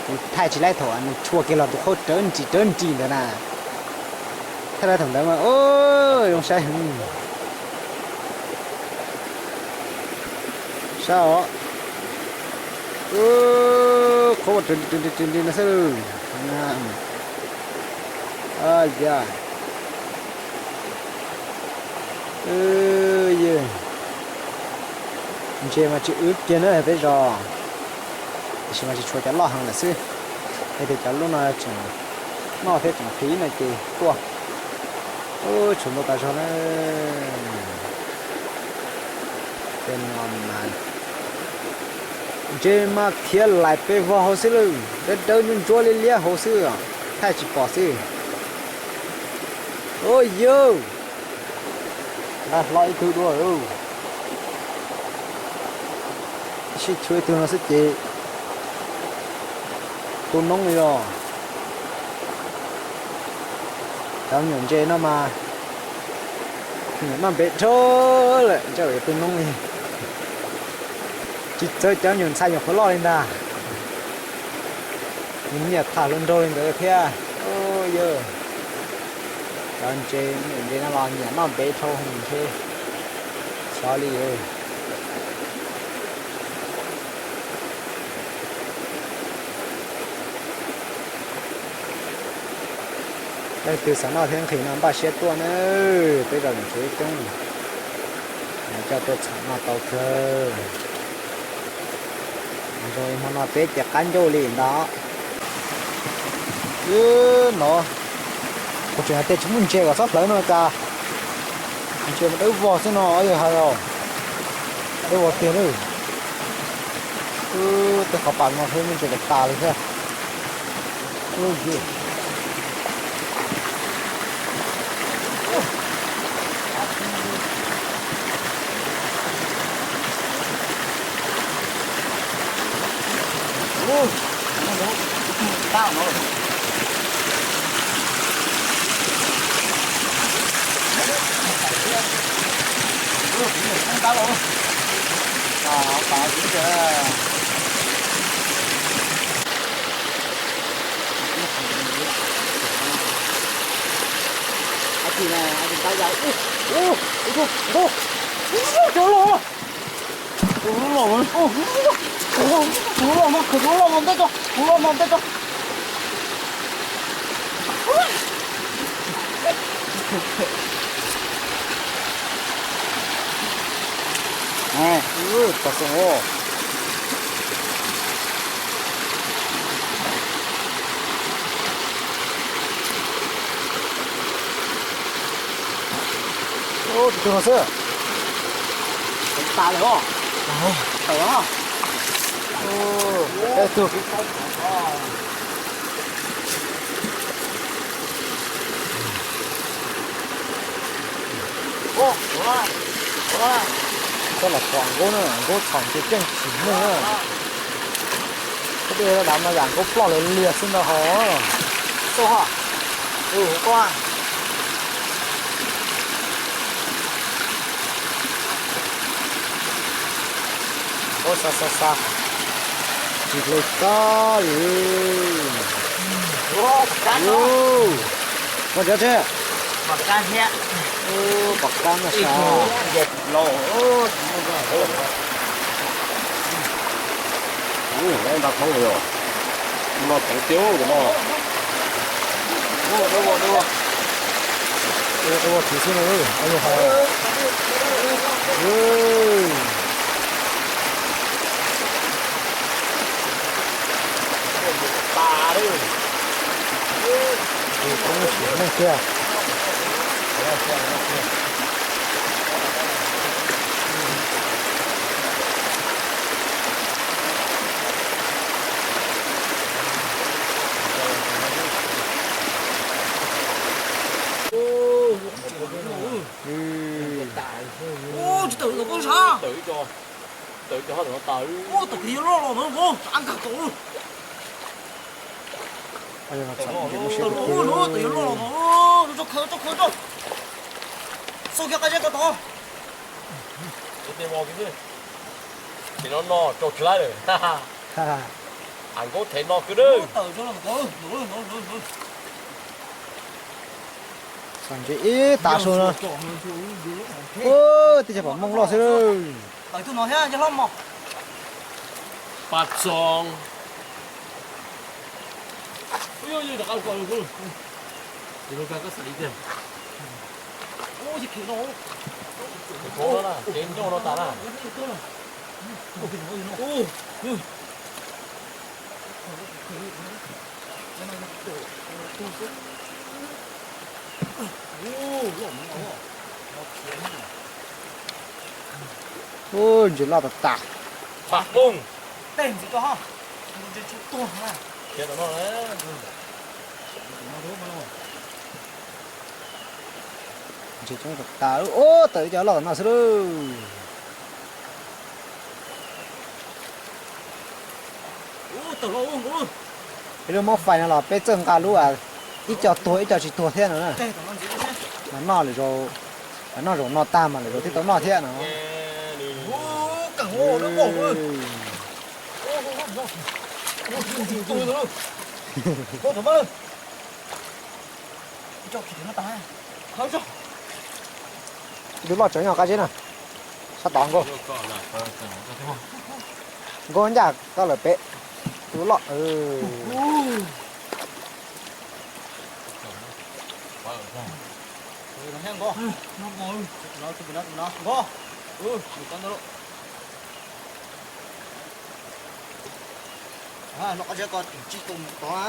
Kuv thaij tsis laib thaum nws tshua kiag los tus qhaub rawv nris rawv nris ntawd na. Thaij laib thaum ntawd mas zoo saib heev. Saib os. Qhaub rawv nris rawv nris no xwb. Yog ntses mas tsis wb kiag na peb zos, tiam sis mas tsis tshuav cov loj heev lawm xwb. Yog tias cov lub no tseem noj thiab tseem qhiv no ces tuaj. Tshuav ntau tas zog na. Tej no mas ntses mas khiav laim pes vog hauv xwb lawm, dawb dawb ntsuab ntsuab liab liab hauv xwb, thaij tsis pom xwb. Ua yawg, nqa hlo ib tug dua. Sib chua ib tug no xwb ces tu noob li los. Cov me nyuam ntses no mas me nyuam noj npe dhau lawm, ntshe yuav tu noob li. Tsis txawv cov me nyuam ntxhais nyuam qhuav loj li ntag. Nws nyiam tham hluas nraug li ntawd thiab. Yawg, cov ntses, me nyuam ntses no los nyiam noj npe dhau ntshe xyov li. Leej twg xav noj thiab nqhis no npaj siab tuaj na, peb zos tseem tshuav ib coob, coj tuaj txhom noj tau kawg. Zoo li hmo no peb ces qab ncauj li ntag. No, kuv tseem hais tias tsis muaj ntses kom txhob hlawv no cas ntses mas dawb vog xwb no yog hais os. Dawb vog tiag lawm. Tej qhov pas no thiab muaj ntses tas tas li thiab. Tus loj, tus loj, tus loj no, tus loj no ntej tso, tus loj no ntej tso. Tau xwb os. Tus twg no xwb. Tas lawm os. Tawm os. Peb tug. Koj los pom Nkauj na, Nkauj txhom ntses ceeb tsis meej na. Koj dej dav mas yam Nkauj ploj lawv liag xwb ntag hos. Ua xa xa xa, tsis hle kab li. Ua cov tse, pom kab na sa. Nta thoob yog no txeev tiag no. Ua txiv xwb no, yog hais. Tus koob sim neej tiag. Tsis tawm los koj sav. Tawm ib co, tawm ib co hab tawm no tas. Ua tawm kiag yuav loj los ntawd, av nkag tau. Tawm yuav loj los, tawm yuav loj los ntawd, tso khaws, tso khaws, tso. Xauj kiag qab zeb tau tod. Ces no no rau dlawb lawm. As Nkauj thev no kawg dawb. Txog ntsis ib tav su no. Ub, tib cov pom mooj loj xwb. Pab txog. Ces no tas na, ces ncauj no tas na. Ub, ntses loj tas tas. Pam poob. Tej ntxiv rau ha. Ntses tsis tuag na. Khiav tom no na. Ntses coob tas tas. Ub, tawm ib co loj tom no xwb lauj. Peb lub mob fais no los peb txawj nqa lub ib co tuag ib co tsis tuag thiab no na. Mas noj lwm zaus, noj zaum no tag mas lwm zaus thiaj tau noj thiab no. Tus loj tseem nyob qab zeb na. Sab tod Nkauj. Nkauj ncaj koj lawm pem. Tus loj. Nkauj. Noj qab zeb ko tim tsib tus tod na.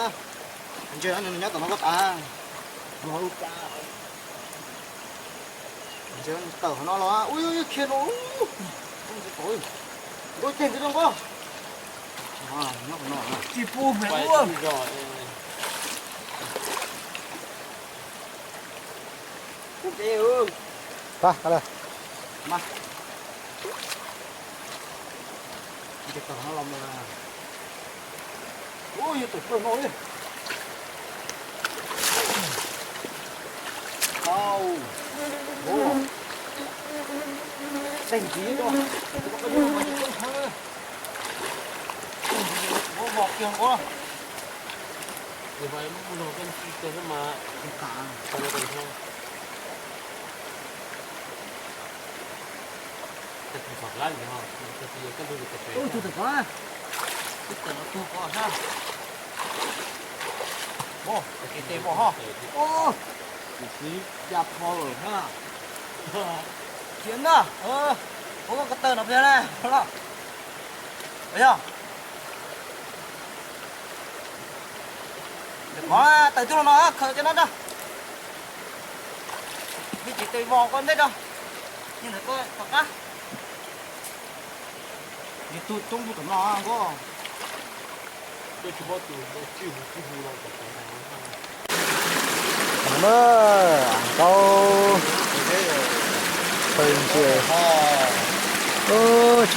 Ntses nyob tom no koj tas. Ntses tawm qhov no los ub, khiav no. Nkauj ceg ntxiv rau Nkauj. Nyob qhov no. Tsis pub me ub. Ntses tawm no los mas. Ub, yog tawm plaws no li. Au. Ub. Tej ntxiv no. Ub, mos kiag nqua. Tus tom qab, tus tom qab, tus tom qab, tus tom qab, tus tom qab. Cia kho lawm na. Cia na, ua koj ko taw no pliag na. Yog, qhov taws tuaj no khaws cov no na. Vij Tsis Tes vos koj ntej rau, ntawm koj tom qab. Yus tug coob tug tom no koj. Nkauj, tsis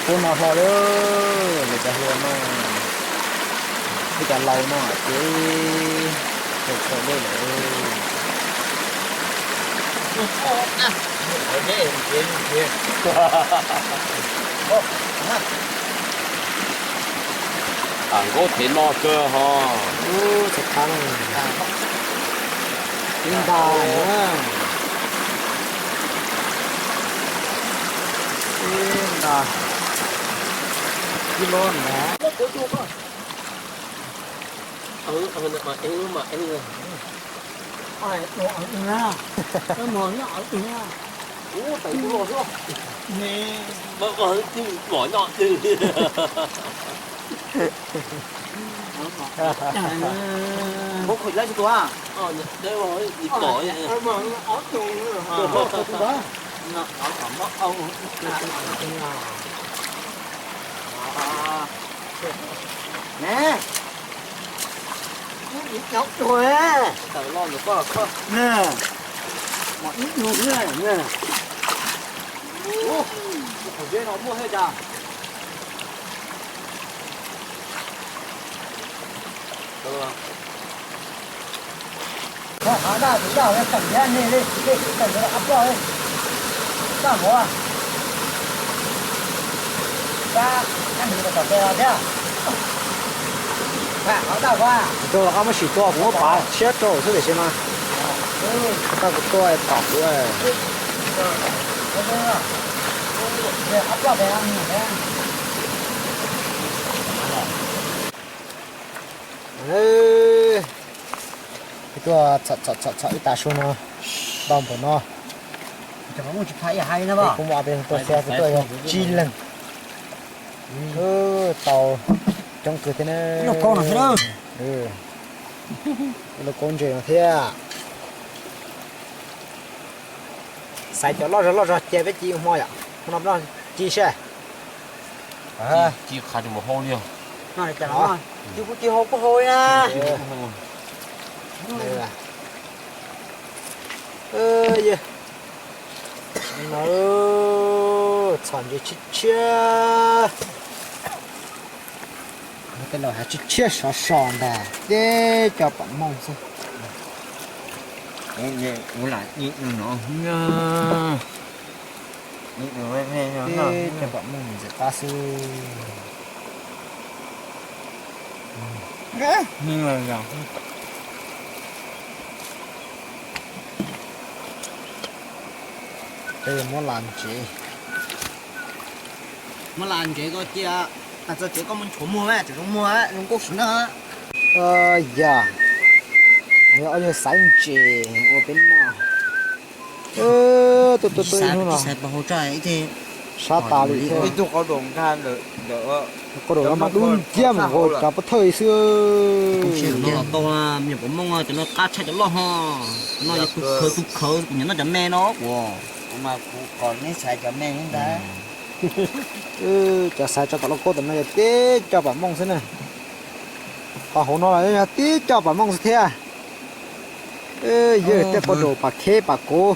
pub no hlo li, lawv cov hluas no, ib cov laus no ces txhaum txhaum dej lawm. Nkauj thev no kawg ho. Ib nta, ib nta, ib lub no. Ne, ib nyuag dua, ne, mos ib nyuag xwb ne. Ub, tus qhov zeb no muaj thiab cas? Koj hav daj tus daj ua tseem thiab ne, tej tseem ua ab ploj li. Daj hov, daj. Rau los qab muab sim tua kuv muab pav tshiab rau xwb tiam sis mas tau kuv tua pom kuv. Tuaj txhom txhom txhom ib tag su no ntau npaum no. Kuv muaj peb tuaj xia tuaj yog tsib leeg. Tau coob kawg thiab na. Lauj kaub ntses no thiab. Xaiv cov loj zog loj zog cia peb ci hmo yom, hmo no ci seb. Ci qhav mus hau li. Ci kuj ci hau kuj hau na. No txhom ntses tshiab tshiab. Tej laus hais tshiab tshiab sov so ntag, teb cov pom mooj xwb. Teb cov pom mooj ntxim qab xwb. Peb yuav muab las ntsev. Muab las ntsev ko cia, txog tsev koj muab nchuav muag, tseem zoo muag, zoo nkauj sim na. Yog, yog xaiv ntses ua peb noj. Tuaj tuaj tuaj ib hnub no sab tas li thiab. Qau daum mas dub nciab mus nkaus cov pov thawj xwb. Tau, me nyuam pom mooj cov no qab tshaj cov loj ho. Cov no yog tus khawv tus khawv, kuv nyiam noj cov me no kuv. Cov xaiv tso tom lauj kaub tom no yog tib co pam mooj xwb na. Ho hauv no los yog tib co pam mooj xwb thiab. Yog tej qau daum pam kheb pam kuv,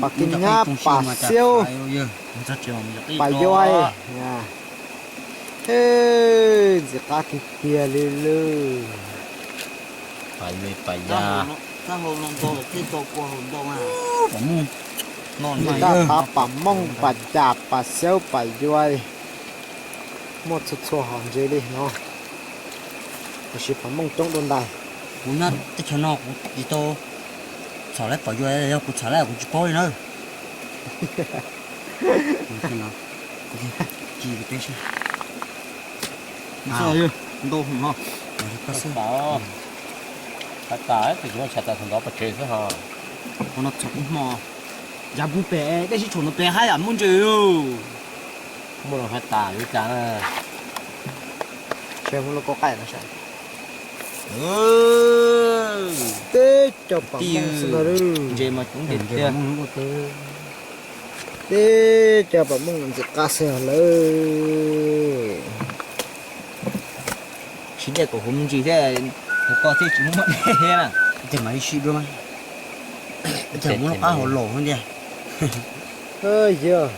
pam kev nyab pam xiaub, pam yuav. Ntxim qab tiag tiag li lawm. Pam me pam ya. Tab pam mooj pam cas pam xiaub pam yuav. Muaj txhua txhua hom ntses li no, tiam sis pam mooj coob dua ntais. Kuv nyob teb chaws no kuv tsis tau txhom lawv pam yuav, yog kuv txhom lawv kuv tsis paub li na. Ntau tas, tus tsis muaj tshais tas thaum ntawd pov tseg xwb ho. Qhov no txhom ib hmo, yav puag pem dej sib tshuam ntawd pem haj yam muaj ntses. Muaj los haj tas li cas na. Tsheb muab lub kaub qaij no saib. Teb cov pam mooj xwb ntag. Ntses mas coob tiag tiag. Teb cov pam mooj ntxim qab xwb lawm. Siv dej kom huv me ntsis thiab, kuv ko thiaj tsis muaj dej thiab na. Ces mam li siv dua mas. Ces muab lub qab hauv laus thiab tiag. Yog,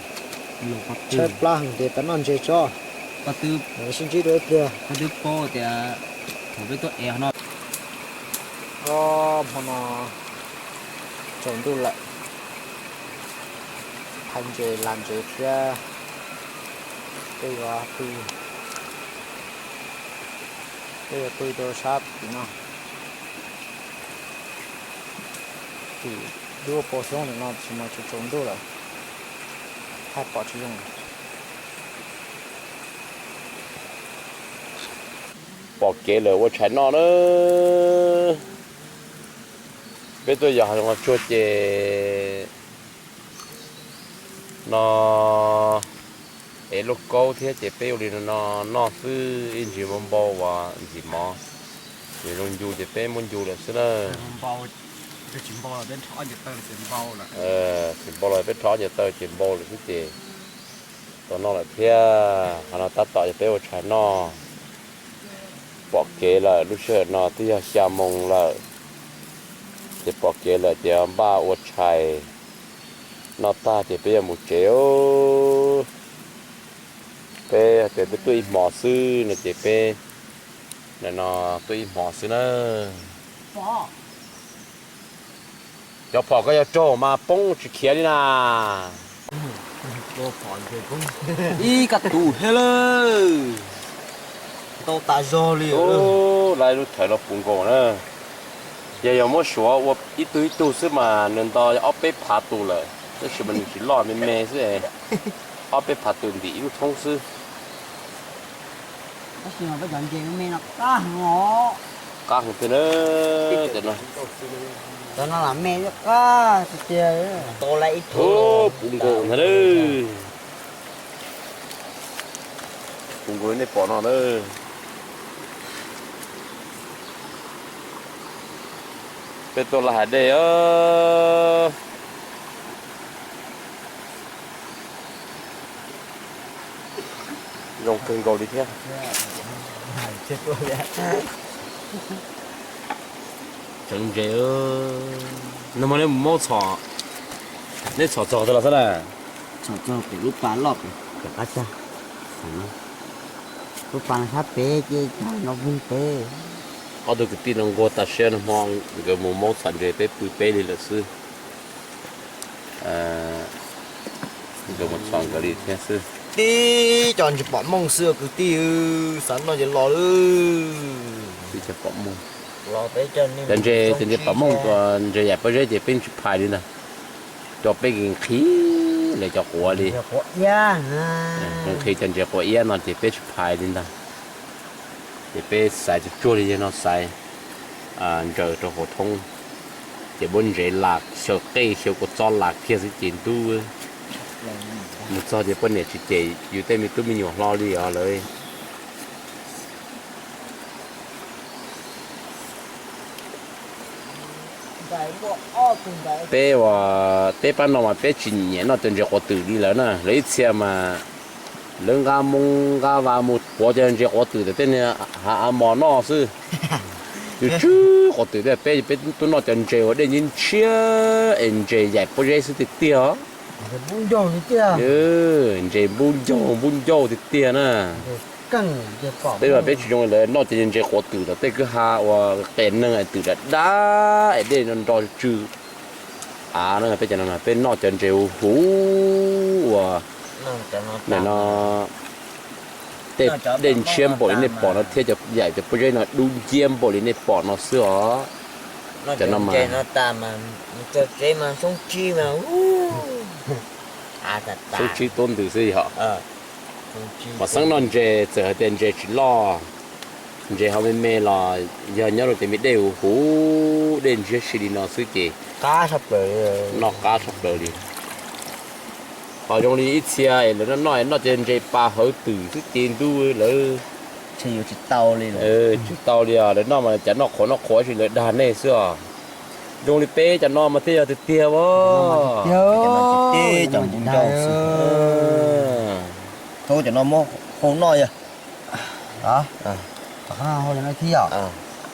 tshaib plab heev ces peb noj ntses tso. Sib ntsib dua ib pliag. Koj twb paub tias thaum peb tuaj ev no, hmo no tsaus ntuj lawm, hais ntses las ntses thiab. Peb yuav pw, peb yuav pw rau sab tim no. Tim lub pob xyoob ntawm no tsis mas tsaus tsaus ntuj lawm, thaij pom tsis zoo. Pom kev lawm ua tshais noj na. Peb tuaj yos hav zoov hav tsuag ces no ev lauj kaub thiab ces peb ua li no noj xwb, ib ntsis npau npau uas ntxim mov, nws zoo ncu ces peb muab ncu lawm xwb na. Tsis npau los peb rho ob ncaws taw ces npau lawm xwb ces tau noj lawm thiab. Qhov no tab tom ces peb ua tshais noj. Pom kev lawm, lub sij hawm no twb yog xya moo lawm, ces pom kev lawm ces npaj ua tshais noj tag ces peb yuav mus tsev. Peb hais tias peb tuaj ib hmos xwb no ces peb, nim no tuaj ib hmos xwb na. Cov phom koj yuav raug mas poob tsis khiav li na. Ib kab tus thiab lawm. Ntau tas zog li. Lawv lub thawv no puv nkaus na. Yog yog muab suav ua ib tug ib tug xwb mas nws nto ob peb phav tus lawm, tab sis mas nws tsis loj, me me xwb. Ob peb phav tus ntim ib lub thoob xwb. Qab heev tiag na. Cov no lam me qab tiag tiag. Puv nkaus ntag lawm. Puv nkaus li nej pom no lawm. Peb tuaj laj hav dej os. Zoo kawg nkaus li thiab. Tseem ntses. Nag hmo neb mus maub txhom, neb txhom txog twg los xwb na? Txhom txog pem lub pas loj pem, pem qab tsag. Lub pas no sab pem ces tag no pug pem. Ob tug kwv tij no nquag tas siab, nag hmo nkawd mus maub txhom ntses, peb pw peb li lawm xwb. Nkawd mus txhom nkawd li thiab xwb. Tib co ntses pom mooj xwb kwv tij, xav noj ces los lawm. Cov ntses, cov ntses pom mooj, ntses yaim pob zeb ces peb tsis phais li ntag. Cov peb nqhis lawv cov quav li. Nqhis cov ntses quav iab no ces peb tsis phais li ntag. Ces peb xaiv tsuag tsuag li yog no xaiv ntsaws rau hauv thoob, ces muab ntses las xyaw qej xyaw kua txob las kiag xwb ces ntub. Mus txog ces poj niam tsis cem yus tej me tub me nyuam hlo li os lawv. Peb ua, peb pab no mas peb tsis nyiam noj cov ntses quav twm li lawm na. Lawv ib txhia mas lawv nqa moo nqa vas mus puav cov ntses quav twm ntawm tej niag hav av mos noj xwb. Yus tsw quav twm thiab, peb peb tub noj cov ntses uas dej ntshiab ntshiab es ntses yaim pob zeb xwb tiag tiag os. Ntses npub ncaug npub ncauj tiag tiag na. Peb mas peb tsis zoo li lawv noj cov ntses quav twm tom tej kwj ha uas qias neeg es twm dav dav es dej no nro tsw av na. Peb cov no peb noj cov ntses huv huv uas nim no tej dej ntshiab npaum li nej pom no thiab cov yaim cov pob zeb no dub nciab npaum li nej pom no xwb os. Cov no mas xyoo tsib tuab ntws xwb yog. Mas xeeb noj ntses txawm hais tias ntses tsis loj, ntses ho me me los yog nyob rau cov me dej huv huv dej ntshiab si li no xwb ces noj qab tshaj plaws li. Ho zoo li ib txhia es lawv noj noj es noj cov ntses pas hawv twm xwb ces ntub lawv tsis tau li os. Lawv noj mas cas noj qhuav noj qhuav sis lawv dag nej xwb os. Zoo li peb cov no mas thiaj yog tiag tiag as. Cov no muab hau noj yog. Hau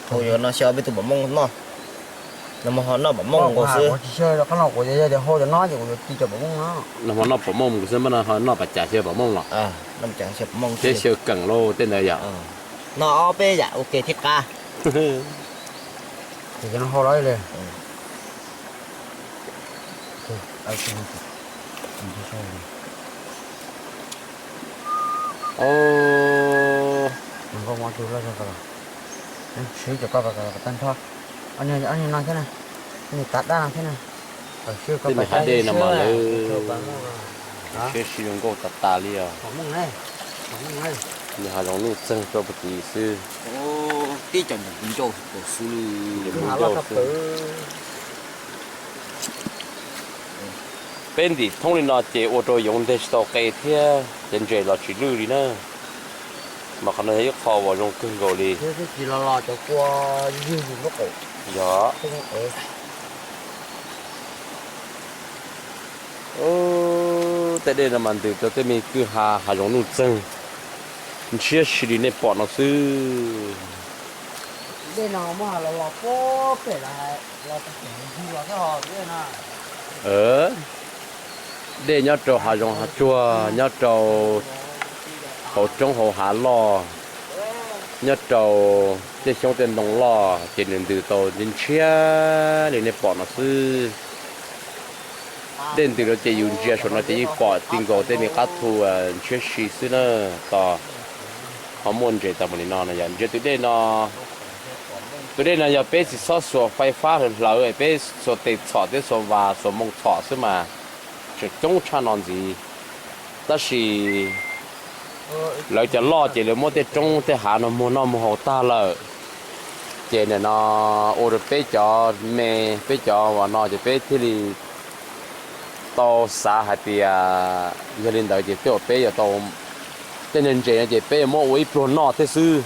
cov no xyaw peb tus pom mooj noj. No mas ho noj pom mooj nkaus xwb. Qab no kuv yog tias hau cov no ces kuv yuav ci cov pom mooj no. No mas noj pom mooj nkaus xwb mas no ho noj pas cas xyaw pom mooj los? Thiab xyaw keem lauj tej ntawd yom. Noj ob peb yam ua ke thiab qab. Ces cov no hau lawm li. Nkauj muab tus loj zog ko los, swb cov ko tag nrho. Ob niag no thiab na, ob niag tav daj no thiab na. Tej niag hav dej no mas lawv siab sib zoo nkauj tas tas li os. Nws hav zoov nuj txeeg rau puag tim xwb. Tib co ncauj xwb. Peb ntim thoob li no ces ua rau yoov nteg tsis tau qe thiab cov ntses los tsis lwj li na. Mas qhov no yog ib qho uas zoo kawg nkaus li. Yog. Tej dej no mas ntws rau tej me kwj ha hav zoov nuj txeeg ntshiab si li nej pom no xwb. Dej nyob rau hav zoov hav tsuag, nyob rau hauv roob hauv hav loj, nyob rau tej xyoob tej ntoo loj ces nws ntws tau ntshiab li nej pom no xwb. Tej ntws no ces yus ntsia saum no ces yeej pom ti nkaus tej me qab thu ntshiab si xwb na. Tos ho muaj ntses tau mus li no no yog ntsia tus dej no. Tus dej no yog peb tsis txhob xuas fais fab hlawv hlawv, peb xuas tes txhom thiab xuas vas xuas moo txhom xwb mas tseem coob tshaj no ntxiv. Tab sis lawv cov loj ces lawv muab tej roob tej hav no muag noj muag haus tag lawm. Ces nim no ua rau peb cov me, peb cov uas no ces peb thiaj li tau xav hais tias yog li ntawd ces tej uas peb yuav tau tej niag ntses no ces peb yuav muab ua ib pluag noj thiab xwb.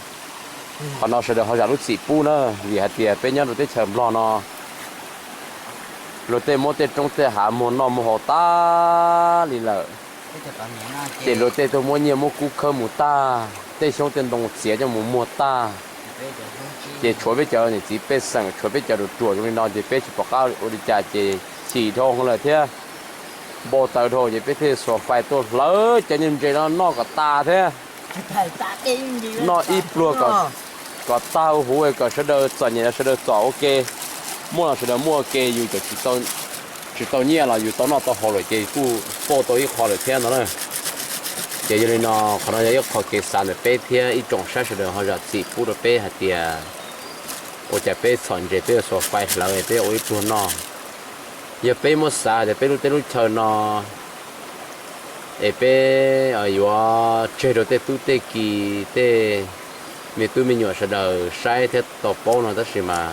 Qhov no sawv daws ho zam lub txim pub na, vim hais tias peb nyob rau teb chaws Nplog no luag tej muab tej roob tej hav muag noj muag haus tag li lawm. Ces luag tej tuaj muab nyiaj muab kub khawb mus tag, tej xyoob tej ntoo txiav coj mus muag tag. Ces tshuav peb cov niam txiv pej xeem, tshuav peb cov ruam ruam zoo li no ces peb tsis pom qab ua li cas ces chim dhau lawm thiab npau taws dhau ces peb thiaj xuas fais tuaj hlawv cov niag ntses no noj kom tas thiab. Noj ib pluag kom tag huv huv kom sawv daws txom nyem los sawv daws txom ua ke, muaj los sawv daws muaj ua ke, yus cov tsis tau nyiaj los yus tau noj tau haus lawm ces kuj pauj tau ib qho lawm thiab no na. Ces yog li no qhov no yog ib qho kev xav ntawm peb thiab ib tsoom saib sawv daws ho zam txim pub rau peb hais tias ua cas peb txhom ntses peb yuav xuas fais hlawv peb ua ib pluag noj. Yog peb muab xav tias peb lub teb lub chaw no es peb yuav tseg rau tej tub tej ki, tej me tub me nyuam sawv daws saib thiab tau paub no tab sis mas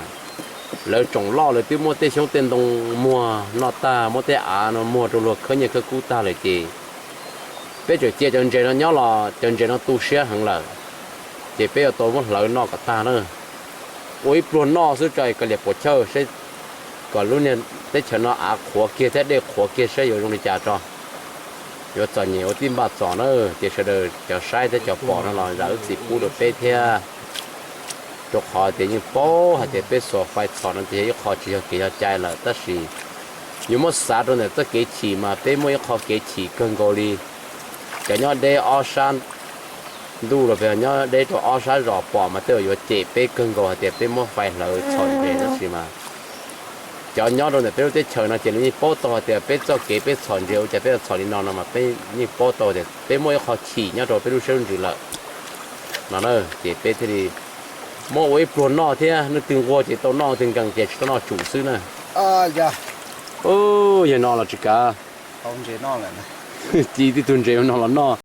lawv tsoom loj lawv twb muab tej xyoob tej ntoo muag noj tag, muab tej av no muag rau luag khawb nyiaj khawb kub tag lawm ces peb tseem cia cov ntses no nyob los cov ntses no tu siab heev lawm, ces peb yuav tau muab hlawv noj kom tag na. Ua ib pluag noj xwb tso kom liam puas chawj seb kom lub niag teb chaws no av qhuav kiag thiab dej qhuav kiag seb yuav zoo li cas tso. Yuav txom nyem ua tib npaj txom na, ces sawv daws cov saib thiab cov pom no los zam lub txim pub rau peb thiab. Rau qhov tias yeej paub hais tias peb xuas fais txhom no ces yog ib qho tsis yog kev yog cai lawm tab sis yuav muab xav rau ntawm txoj kev chim mas peb muaj ib qho kev chim kawg nkaus li. Cov nyob deb ob sab ntuj los peb nyob deb rau ob sab zos pom mas tej zaum yuav cem peb kawg nkaus hais tias peb muab fais hlawv txhom ntses tab sis mas cov nyob rau ntawm peb lub teb chaws no ces lawv yeej paub tau hais tias peb txoj kev peb txhom ntses ua cas peb yuav txhom li no no mas peb yeej paub tau tias peb muaj ib qho chim nyob rau peb lub siab lub ntsws lawm no na. Ces peb thiaj li muab ua ib pluag noj thiab, leej twg nquag ces tau noj, leej twg nkees ces tsis tau noj tsum xwb na. Yog no los tsis kav, ci tib tug ntses no los noj.